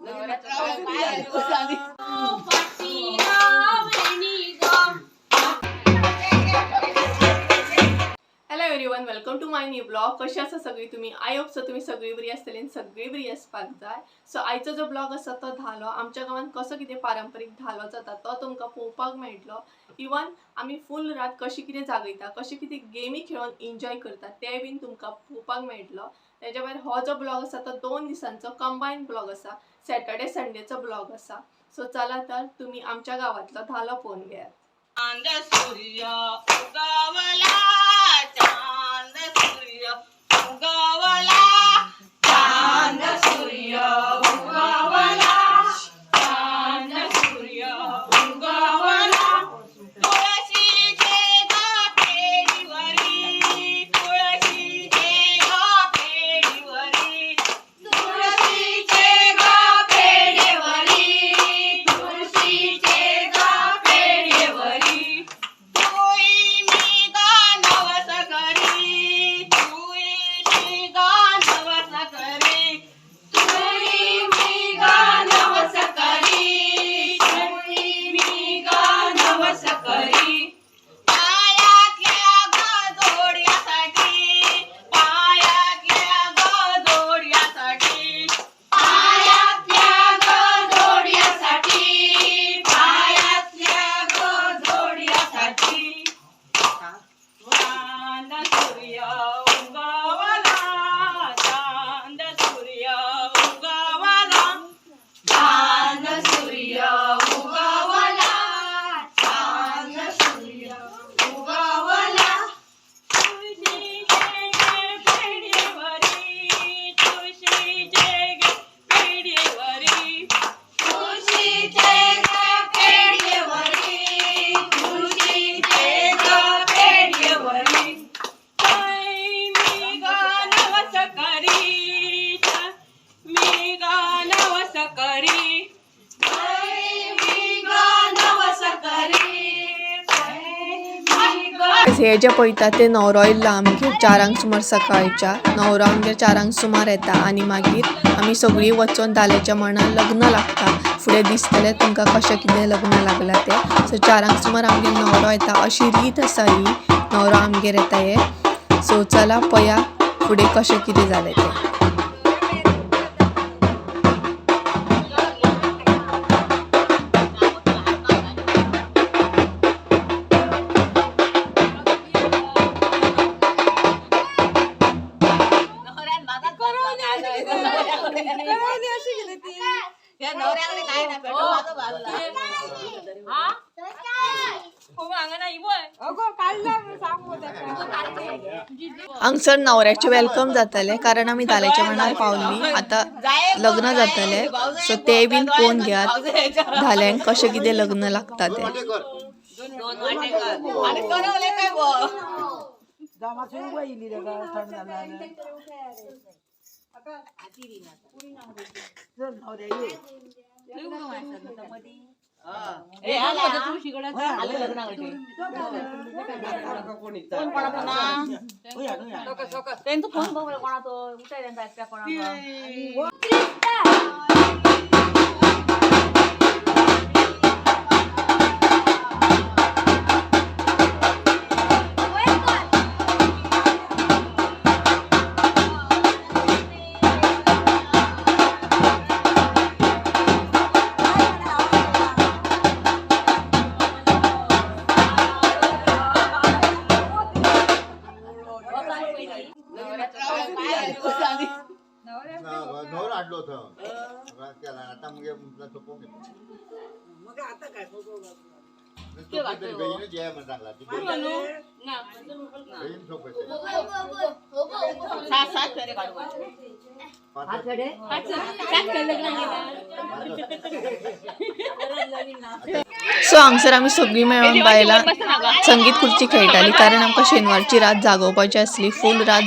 Hello everyone, welcome to my new blog. कशी आसा सगळी तुमी? I hope so तुमी सगळी बरी आसतली आनी सगळी बरी आसपाक जाय. सो आयचो जो ब्लॉग आसा तो धालो. आमच्या गांवांत कसो कितें पारंपरीक धालो जाता तो तुमकां पळोवपाक मेळटलो. इवन आमी फूल रात कशी कितें जागयता, कशी कितें गेमी खेळोन एन्जॉय करता तें बीन तुमकां पळोवपाक मेळटलो. तेज्या भायर हो जो ब्लॉग आसा तो 2 दिसांचो कंबायन ब्लॉग आसा, सॅटर्डे संडेचो ब्लॉग आसा. सो चला तर तुमी आमच्या गांवांतलो धालो पळोवन घेयात. चांद सूर्य उगवला, चांद सूर्य उगवला, चांद सूर्य उगवला, चांद सूर्य उगवला. तुळशीचे ग पेडीवरी, तुळशीचे ग पेडीवरी, तुळशीचे ग पेडीवरी, तुळशीचे ग पेडीवरी. तुई मी ग नवस करी, तुई मी ग नवस करी, तुई मी ग नवस करी, तुई मी ग नवस करी. पायातल्या ग जोड्यासाठी, पायातल्या ग जोड्यासाठी, पायातल्या ग जोड्यासाठी, पायातल्या ग जोड्यासाठी. चांद सूर्य उगवला, चांद सूर्य उगवला, चांद सूर्य उगवला, चांद सूर्य उगवला. तुळशीचे गे पेडीवरी, तुळशीचे गे पेडीवरी, तुळशीचे गे पेडीवरी, तुळशीचे ग पेडीवरी. मी ग नवस करी, मी ग नवस करी, मी ग नवस करी, मी ग. हे जे पळयता ते न्हवरो येयल्लो आमगेर 4 सुमार सकाळच्या. न्हवरो आमगेर 4 सुमार येता आनी मागीर आमी सगळीं वचोन धाल्याच्या मांडार लग्न लागता. फुडें दिसतलें तुमकां कशें कितें लग्न लागलां तें. सो 4 सुमार आमगेर न्हवरो येता अशी रीत आसा ही, न्हवरो आमगेर येता हे. सो चला पया फुडें कशें कितें जालें तें. हांगसर न्हवऱ्याचें welcome जातालें कारण आमी धाल्याच्या मांडार पावली. आतां लग्न जातालें. सो तें बीन पळोवन घेयात धाल्यांक कशें कितें लग्न लागता तें. त्यांचा फोन बघ कोणाचो उठाय त्यांचा एकट्या कोणाचा. नवर हाडलो होतो केला आता मग सोपोवंक येता. बेगीनच ये म्हण सांगला, बेगीन सोंपयता. सात सात फेरे काढू. सो हांगसर आमी सगळीं मेळोन बायलां संगीत खुर्ची खेळटाली कारण आमकां शेनवारची रात जागोवपाची आसली, फूल रात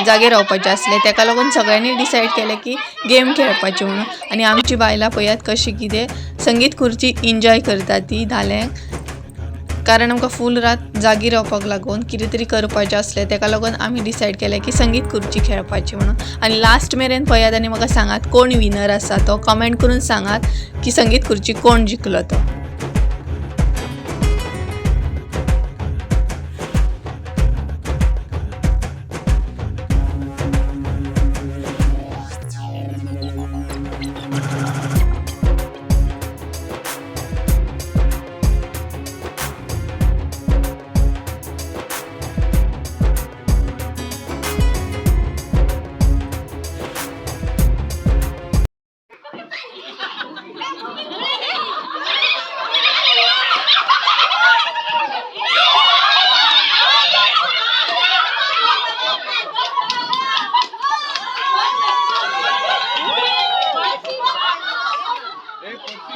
जागे रावपाचें आसलें. तेका लागून सगळ्यांनी डिसायड केलें की गेम खेळपाची म्हणून. आनी आमची बायलां पळयात कशी कितें संगीत खुर्ची एन्जॉय करता ती धाल्यांक. कारण आमकां फूल रात जागी रावपाक लागून कितें तरी करपाचें आसलें. तेका लागून आमी डिसायड केलें की संगीत खुर्ची खेळपाची म्हणून. आनी लास्ट मेरेन पळयात आनी म्हाका सांगात कोण विनर आसा तो. कमेंट करून सांगात की संगीत खुर्ची कोण जिखलो तो.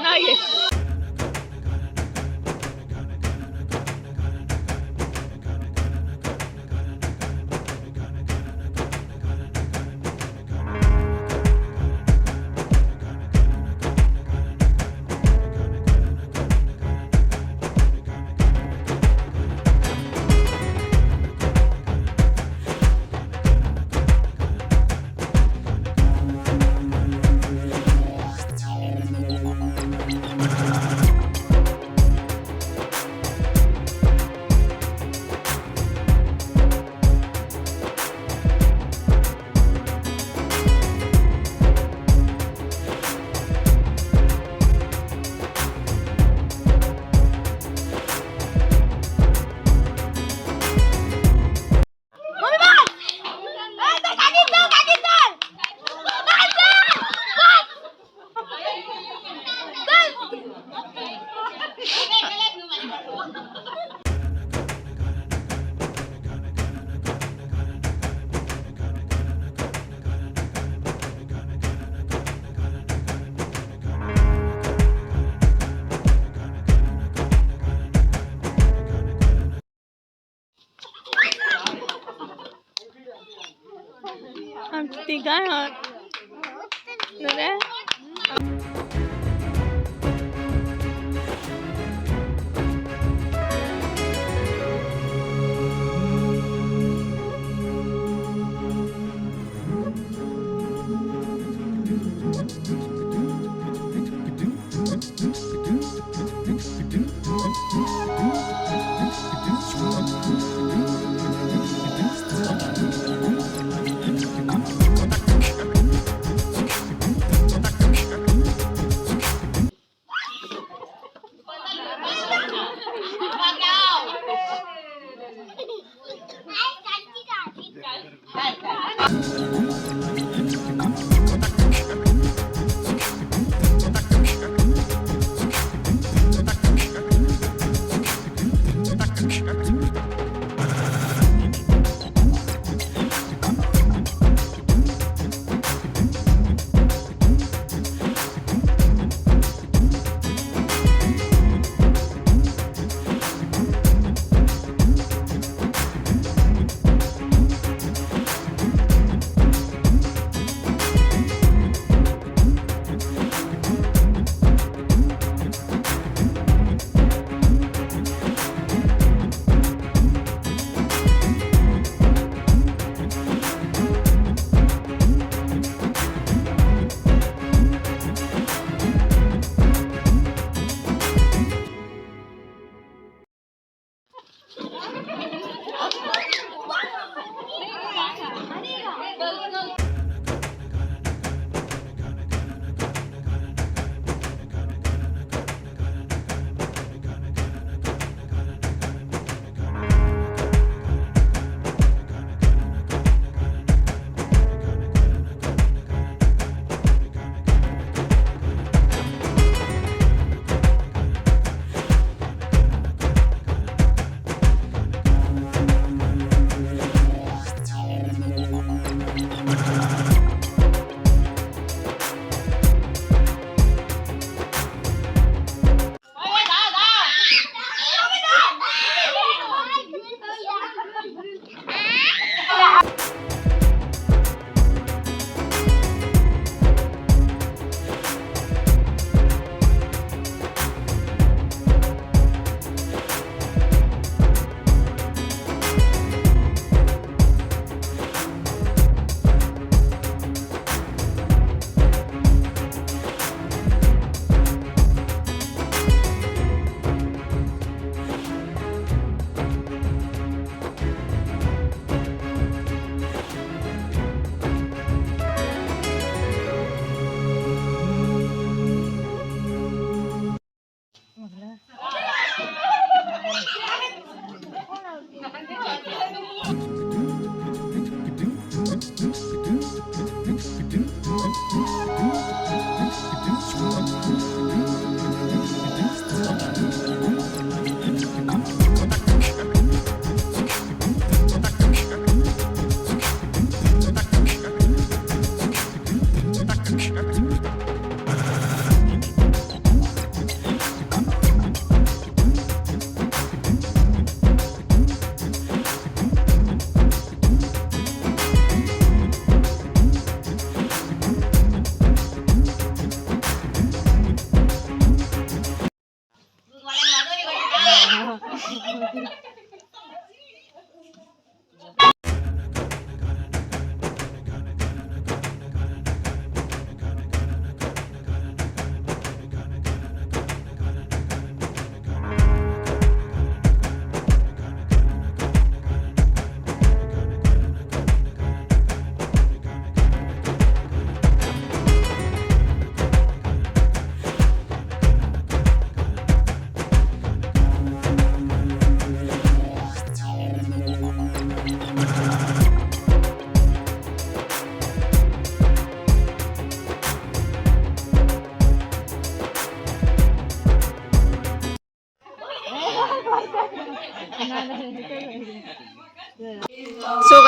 नाही. आमची तिगां आहात न्हू रे.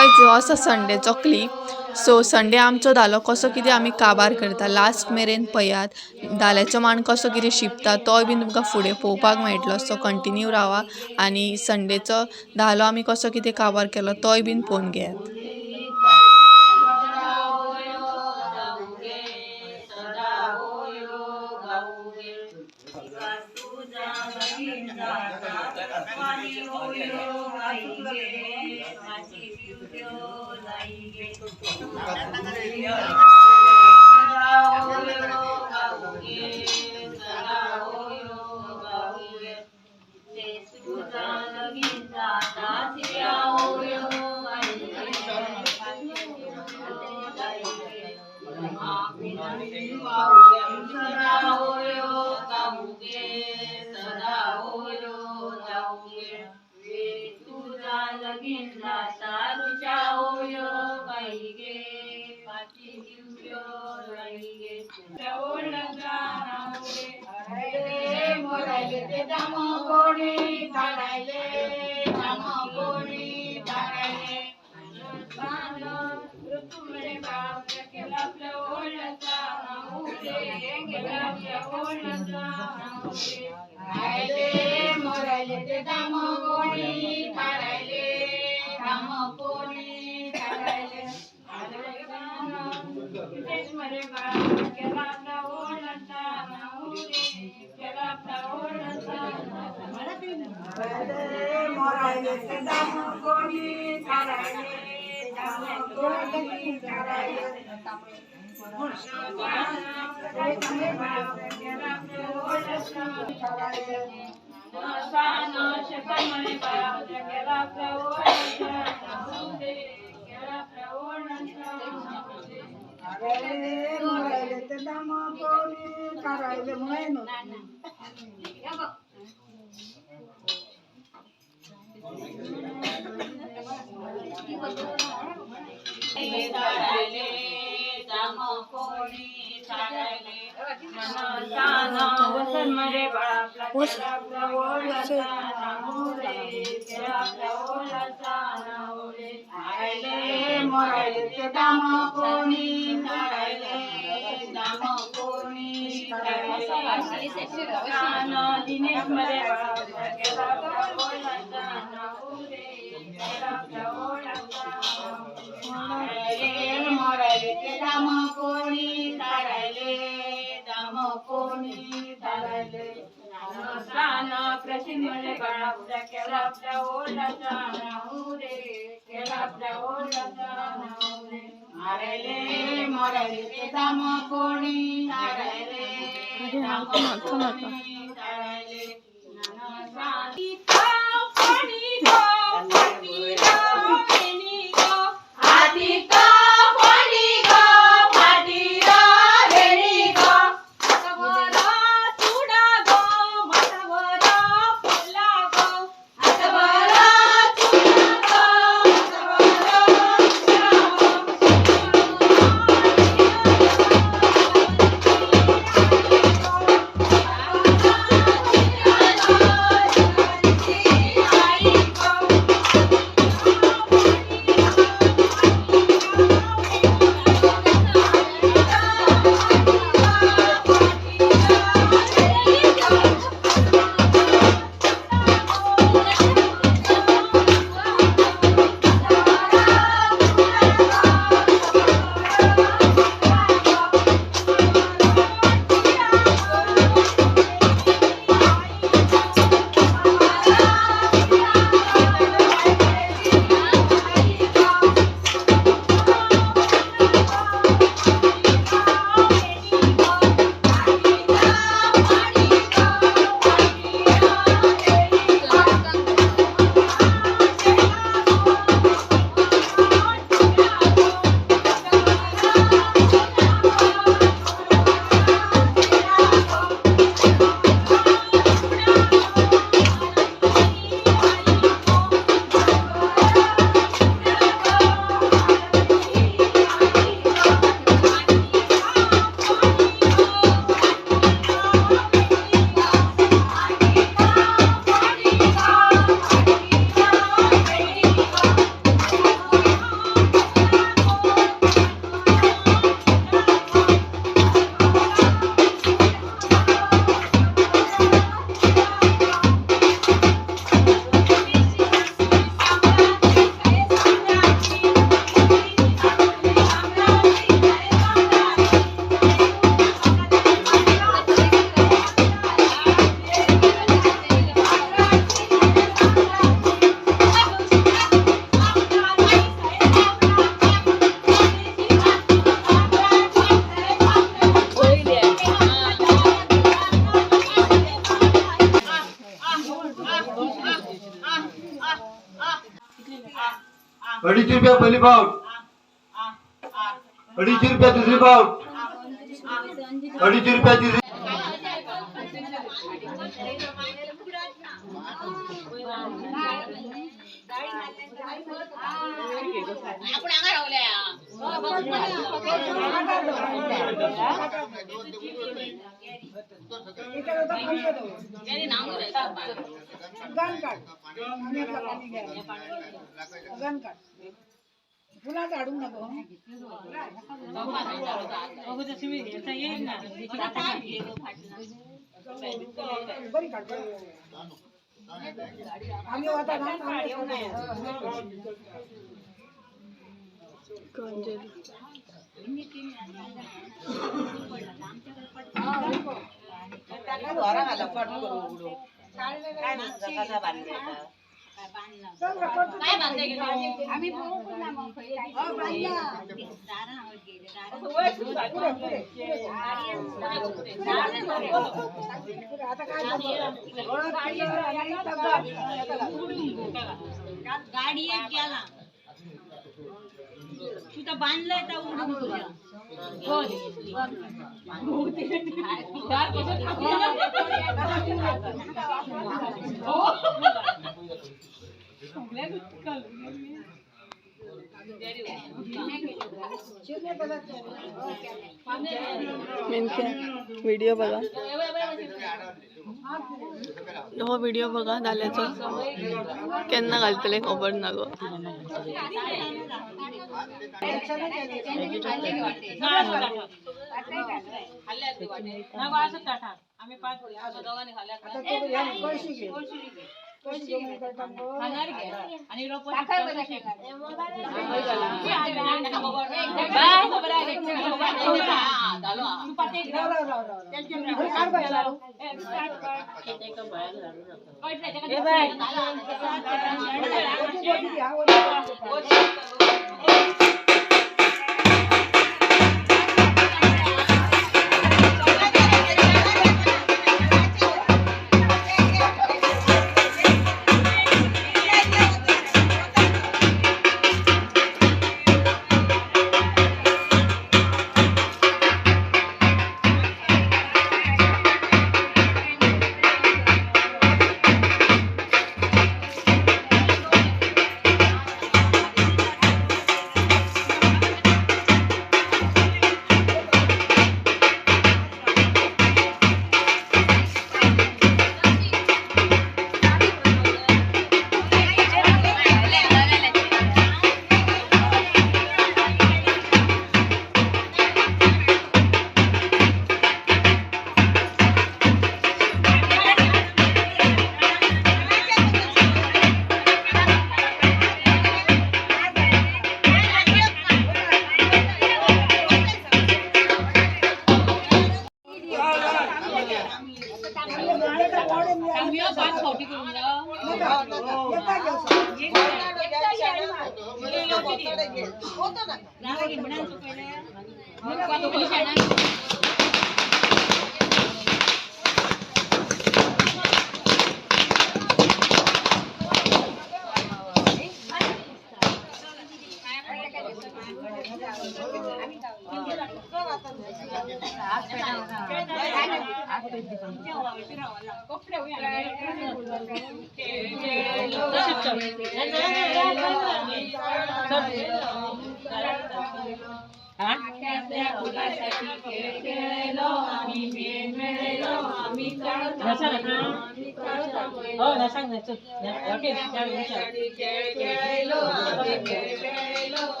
गायज हो आसा संडेचो क्लीप. सो संडे आमचो धालो कसो कितें आमी काबार करता लास्ट मेरेन पळयात. धाल्याचो मांड कसो कितें शिंपता तोय बीन तुमकां फुडें पळोवपाक मेळटलो. सो कंटिन्यू रावा आनी संडेचो धालो आमी कसो कितें काबार केलो तोय बीन पळोवन घेयात. 250 रुपया पहिली पावट, 250 रुपया दुसरी पावट, 250 रुपया तिसरी. आपण हांगा रावल्या. फुलाच हाडूंक नको. बरी काड बरी. आमी वता ना आमी. चल रे, करतो. काय बांधले गेले? आमी पुरे पुरे पुरे. आता काय करतो? हळद, पिलं आणि तंबाखू. गाडी एक गेला तुझा बांधलाय तर उडून तुझ्या. शिरले पदार्थ. मेनके व्हिडिओ बघा, हो व्हिडिओ बघा धाल्याचो. केन्ना घालतले खबर ना गो. आता तू ह्या कळशी घे, कळशी घेऊन करता मग. राव राव राव राव राव. अरे, काढ बाई लाडू. गोटी गोटी घ्या, गोटी गोटी.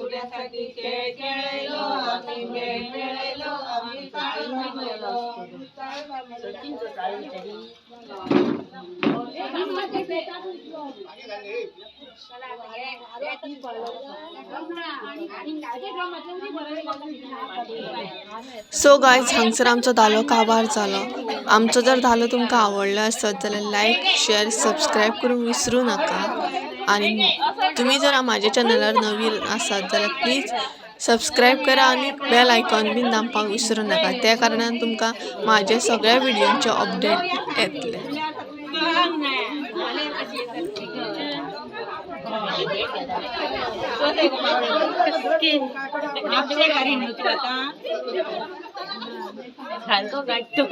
येता घेवचो. सो गायज, हांगसर आमचो धालो काबार जालो. आमचो जर धालो तुमकां आवडलो आसत जाल्यार लायक, शेअर, सबस्क्रायब करूंक विसरूं नाका. आनी तुमी जर म्हाज्या चॅनलार नवीन आसात जाल्यार प्लीज सबस्क्रायब करा आनी बेल आयकॉन बीन दामपाक विसरू नाका. त्या कारणान तुमकां म्हाजे सगळ्या व्हिडियोंचे अपडेट येतले. सारको काडटो.